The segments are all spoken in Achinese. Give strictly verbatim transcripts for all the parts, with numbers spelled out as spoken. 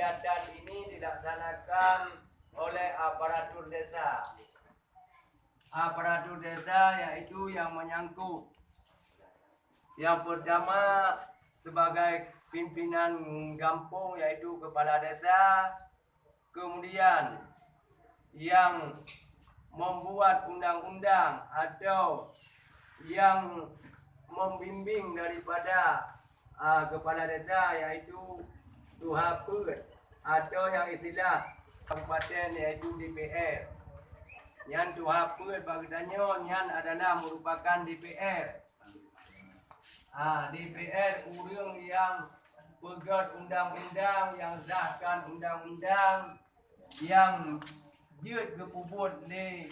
Kegiatan ini dilaksanakan oleh aparatur desa. Aparatur desa yaitu yang menyangkut. Yang pertama sebagai pimpinan gampông yaitu kepala desa, kemudian yang membuat undang-undang atau yang membimbing daripada, ah, kepala desa yaitu tuha peuet atau yang istilah kabupaten yaitu D P R. Nyan tuha peuet bak geutanyoe nyan adalah merupakan D P R. Ah, D P R ureuëng yang peugét undang-undang, yang sahkan undang-undang, yang jeuet geupeubuet lé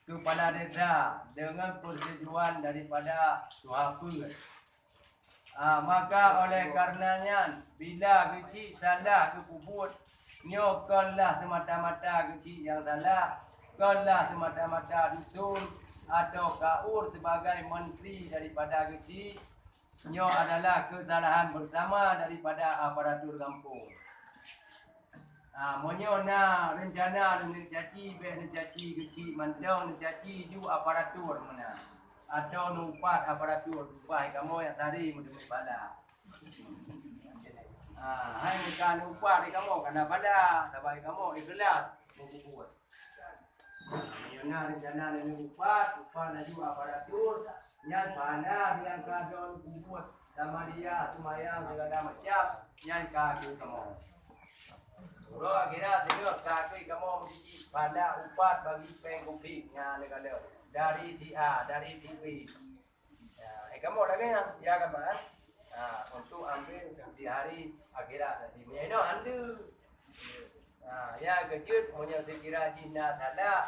kepala desa dengan persetujuan daripada tuha peuet. Ah, maka oleh karena nyan, bila geuchik salah geupeubuet, nyoe konlah semata-mata geuchik nyang salah, konlah semata-mata dusun atau kaur sebagai menteri daripada geuchik, nyoe adalah kesalahan bersama daripada aparatur gampông. Ah, meunyoe na reuncana neucaci, bék neucaci geuchik mantong, neucaci ju aparatur meunan. Atau neuupat aparatur, ubah kamoe nyang tari meuteumé pala. Ah, hai meuka neuupat di kamoe kana pala, sabai kamoe ikhlas meububuet. Meunyoe na reuncana neuupat, upat laju aparatur, nyan pala nyang ka don bubuet, sama dia, seumayang, segala macam, nyan ka keu kamoe. Uroe akhirat singoh ka keu kamoe meujijih pala upat bagi péng kupi nyan neukalon dari si A, dari si B. Ya, eh, kamoe lagèe nyan, ya kan, Pak? Ha, untuk ambil di hari akhirat nanti. Meunyoe inoe hande. Ha, ya, keujeuet meunyoe sikira jih na salah.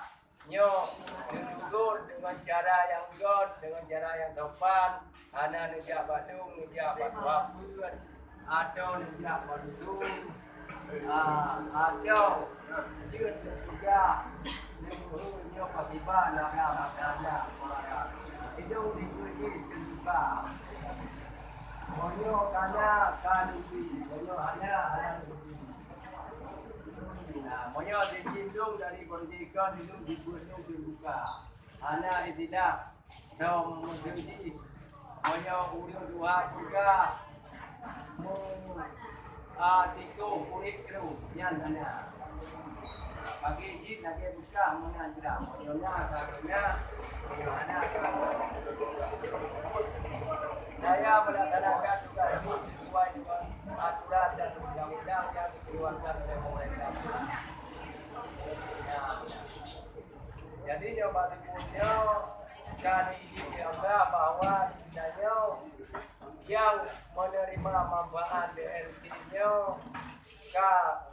Nyoe, neutegur dengan cara yang got, dengan cara yang sopan. Hana neujak bak lôn, neujak bak tuha peuet. Atau neujak bak dusun, ah, atau jeuet neupeugah, neupeugah nyoe pakriban lara mata anda, idong dikeue jih teubuka. Meunyoe kana, ka neubi, meunyoe hana, hana neubi. Nah, meunyoe sijindong dari kondikan itu dibuat teubuka. Hana istilah. Song meuseuti, meunyoe ureueng tuha peugah, meu-, a, tikoh kurit kru, nyan hana. Bagi jih lagèe beukah meunan cit, meunyoe na ka geunya, meunyoe hana ka. Saya melaksanakan tugas jih sesuai dengan aturan dan undang-undang yang dikeluarkan oleh pemerintah. Nah, Jadi, nyoe bak teupeu nyoe ka diizin lé Allah bahwa geutanyoe nyang meuneurimong manfaat D L T nyoe ka,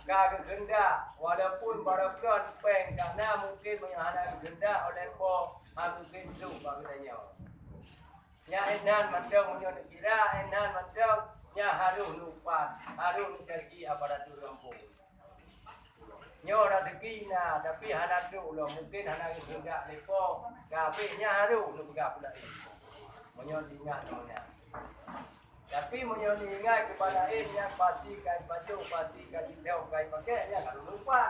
ka geukeundak, walaupun barokon péng ka na, mungken meunyoe hana geukeundak oleh Po, hana mungken trok bak geutanyoe. Nyan inan mantong meunyoe neukira, inan mantong nyan harôh neuupat, harôh neujanji aparatur gampông. Nyoe raseuki na, tapi hana trok lom, mungken hana geukeuheundak lé Po, ka abéh nyan harôh neupeugah peulaén. Meunyoe teuingat nyoe nyan. Tapi meunyoe teuingat keu peulaén nyan pasti ka ipajoh, pasti ka jitôb, ka ipakék, nyan ka lôn lupa.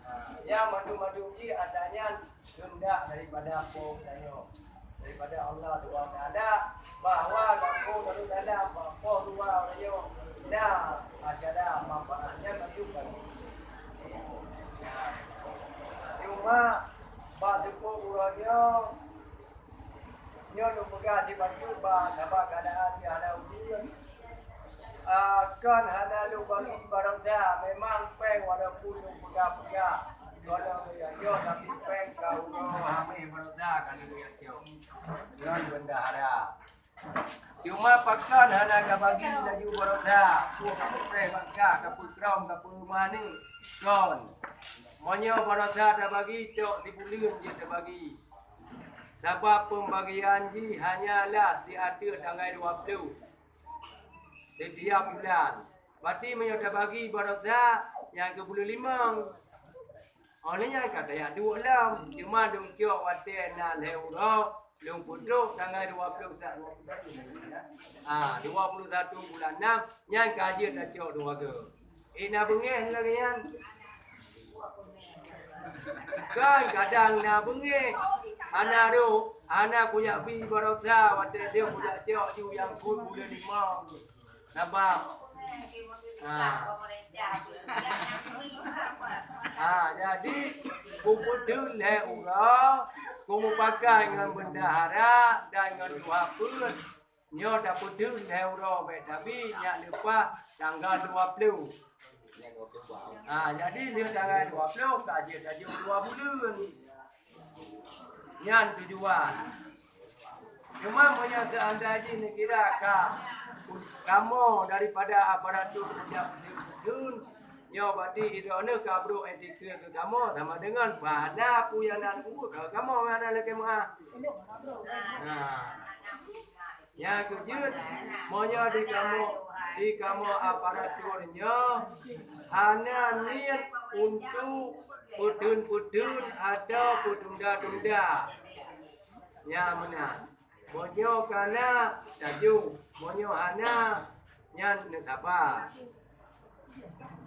Ha, nyang mandum-mandum jih atra nyan keundak daripada Po geutanyoe, daripada Allah Subhanahu Wa Taala, bahwa gampông Darussalam, Po dua uroe nyoe na acara manfaat nyan bagi umat. Cuma bak teupeu uroe nyoe, nyoe lôn peugah sibacut bak saban keadaan nyang hana ujeuen. Ah, kon hana lôn bagi baroesa, memang péng walaupun lôn peugah-peugah, gohlom lôn jajoh, tapi péng ka uroe hamé baroesa ka lôn jajoh. Ngon bendahara. Cuma pakon hana kabagi laju baroesa, peue kapeuteh bak kah, kapeukrom, kapeumané, kon. Meunyoe baroesa tabagi, tok sibuleuen jeuet tabagi. Sabab pembagian jih hanyalah di ateueh tanggai dua puluh setiap bulan. Berarti meunyoe tabagi baroesa nyang keu buleuen limong. Oh, lheueh nyan ka tajak duek lom. Cuma lôn cok watèe na lhèe uroe, lôn peutrok tanggai dua puluh satu. Ah, dua puluh satu bulan enam, nyan ka jeuet tacok dua go. Eh, na beungéh lagée nyan. Kan kadang na beungéh. Hana rôh, hana kujak bi baroesa watée lheueh kujak cok ju nyang phon buleuen limong. Sabab. Ha. Ha, jadi, kupeuteun lhée uroe, kumupakat ngon bendahara dan ngon tuha peuet. Nyoe tapeuteun lhée uroe bék tabi nyak leupah tanggal dua ploh. Ha, jadi lheueh tanggal dua ploh ka jeuet tajok dua buleuen. Nyan tujuan. Cuma meunyoe seandai jih neukira ka kamoe daripada aparatur peunjak peudeueng, nyoe berarti droeneuh ka brok etika keu kamoe sama deungon pahala peue nyang na keu kamoe nyang na lakée meu'ah. Nah. Nyang keujeuet, meunyoe di kamoe, di kamoe aparatur nyoe hana niet untuk peuteun-peuteun atau peutunda-tunda. Nyan meunan. Meunyoe ka na, tajok. Meunyoe hana, nyan neusaba.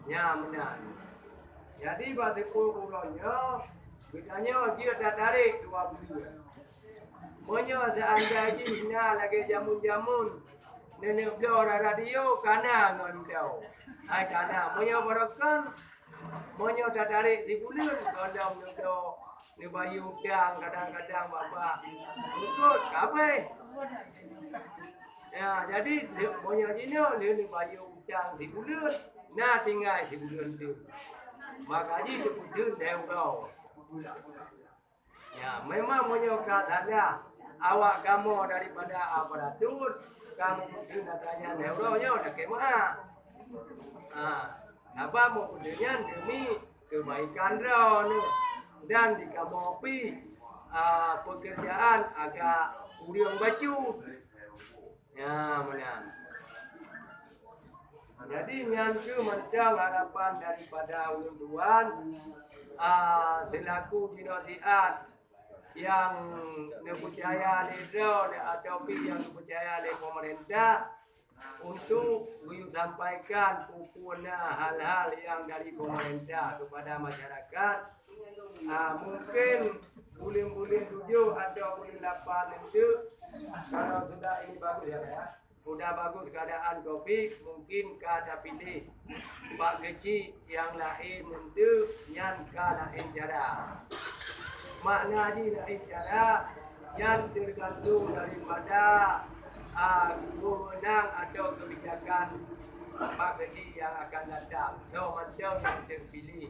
Nyan meunan. Jadi, bak teupeu uroe nyoe, geutanyoe jeuet tatarek dua buleuen. Meunyoe seandai jih na lagée jameun-jameun, neuneuk bloe radio, kana ngon bloe. Hai kana, meunyoe barokon, meunyoe tatarek sibuleuen, gohlom neubloe, neubayeue utang kadang-kadang babah. Eungkôt, ka abéh. Ya, jadi, meunyoe jinoe lheueh neubayeue utang sibuleuen, na tinggai sibuleuen teuk. Maka jih teupeuteun lhée uroe. Ya, memang meunyoe ka salah awak kamoe daripada aparatur, kamoe peuteun ata nyan lhée uroe nyoe lakée meu'ah. Ha, sabab meupeuteun nyan demi keubaikan droeneuh dan di kamoe pih, a, peukeurjaan agak kureueng bacut. Ya, meunan. Jadi, nyan kheueh mantong harapan daripada ulôn tuan, a, selaku jinoe siat nyang neupeucaya lé droe lé atau pih nyang neupeucaya lé peumeurintah untuk geuyue sampaikan peue-peue na hal-hal nyang dari peumeurintah keupada masyarakat. A, mungkin buleuen-buleuen tujoh atau buleuen lapan enteuk, kalau sudah ini bagus ya, ya. Udah bagus keadaan covid, mungkin ka tapiléh bak keuchik nyang laén, untuk nyan ka laén cara. Makna jih laén cara, nyan teugantung daripada, a, wewenang atau kebijakan bak keuchik nyang akan datang. Soe mantong nyang teupiléh.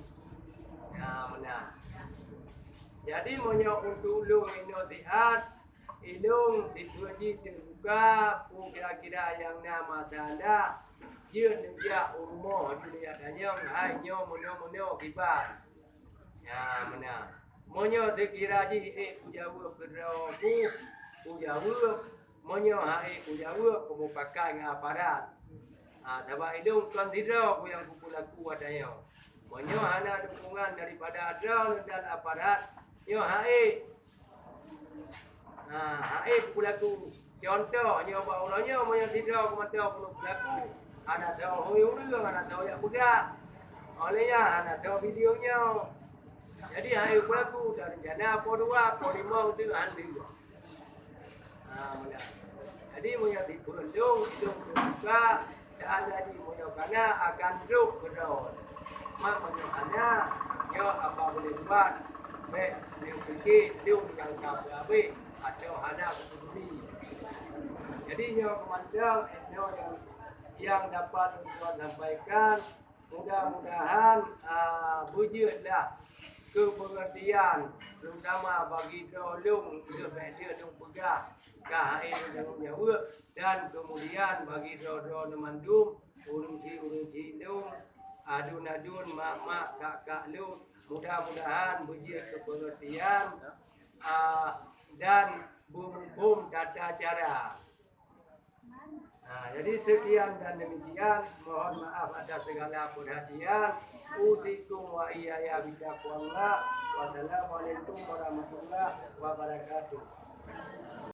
Nah, meunan. Jadi, meunyoe untuk ulôn inoe siat, ilôn sipeue jih teubuka, peue kira-kira nyang na masalah, jeuet neujak u rumoh, jeuet neujak tanyong, hai nyoe meunoe-meunoe kiban. Nyan meunan. Meunyoe seukira jih ék kujaweueb keudroe ku, kujaweueb. Meunyoe hana ék kujaweueb, kumupakat ngon aparat. Ha, sabab ilôn kon sidroe ku nyang kupeulaku ata nyoe. Meunyoe hana dukungan daripada droeneuh dan aparat, nyoe hana ék. Ha, hana ék kupeulaku. Contoh, nyoe bak uroe nyoe, meunyoe sidroe ku mantong keuneuk peulaku, hana soe hôi ureueng, hana soe jak peugah. Óh lheueh nyan, hana soe video nyoe. Jadi, hana ék peulaku, dan rencana po dua, po limong tu hana lé. Ha, meunan. Jadi, meunyoe sipeue lôn, lôn teubuka, dan jadi meunyoe kana akan trok keudroe. Mak meunyoe hana, nyoe apa boleh buat, bék neupiké lôn nyang ka beuabéh atau hana peuduli. Jadi, nyoe keumantong, nyoe nyang, nyang dapat ulôn sampaikan. Mudah-mudahan, a, beujeuet lah keu peungeurtian, terutama bagi droe lôn, lheueh bék lheueh lôn peugah ka hana lôn tanggong jaweueb, dan keumudian bagi droe-droe lôn mandum, ureueng chik, ureueng chik lôn, aduen-aduen, mak-mak, kak-kak lôn, mudah-mudahan beujeuet keu peungeurtian, a, dan beumuphom tata cara. Nah, jadi sekian dan demikian. Mohon maaf atas segala perhatian. Usikum wa iyaya bitaqwallah. Wassalamualaikum warahmatullahi wabarakatuh.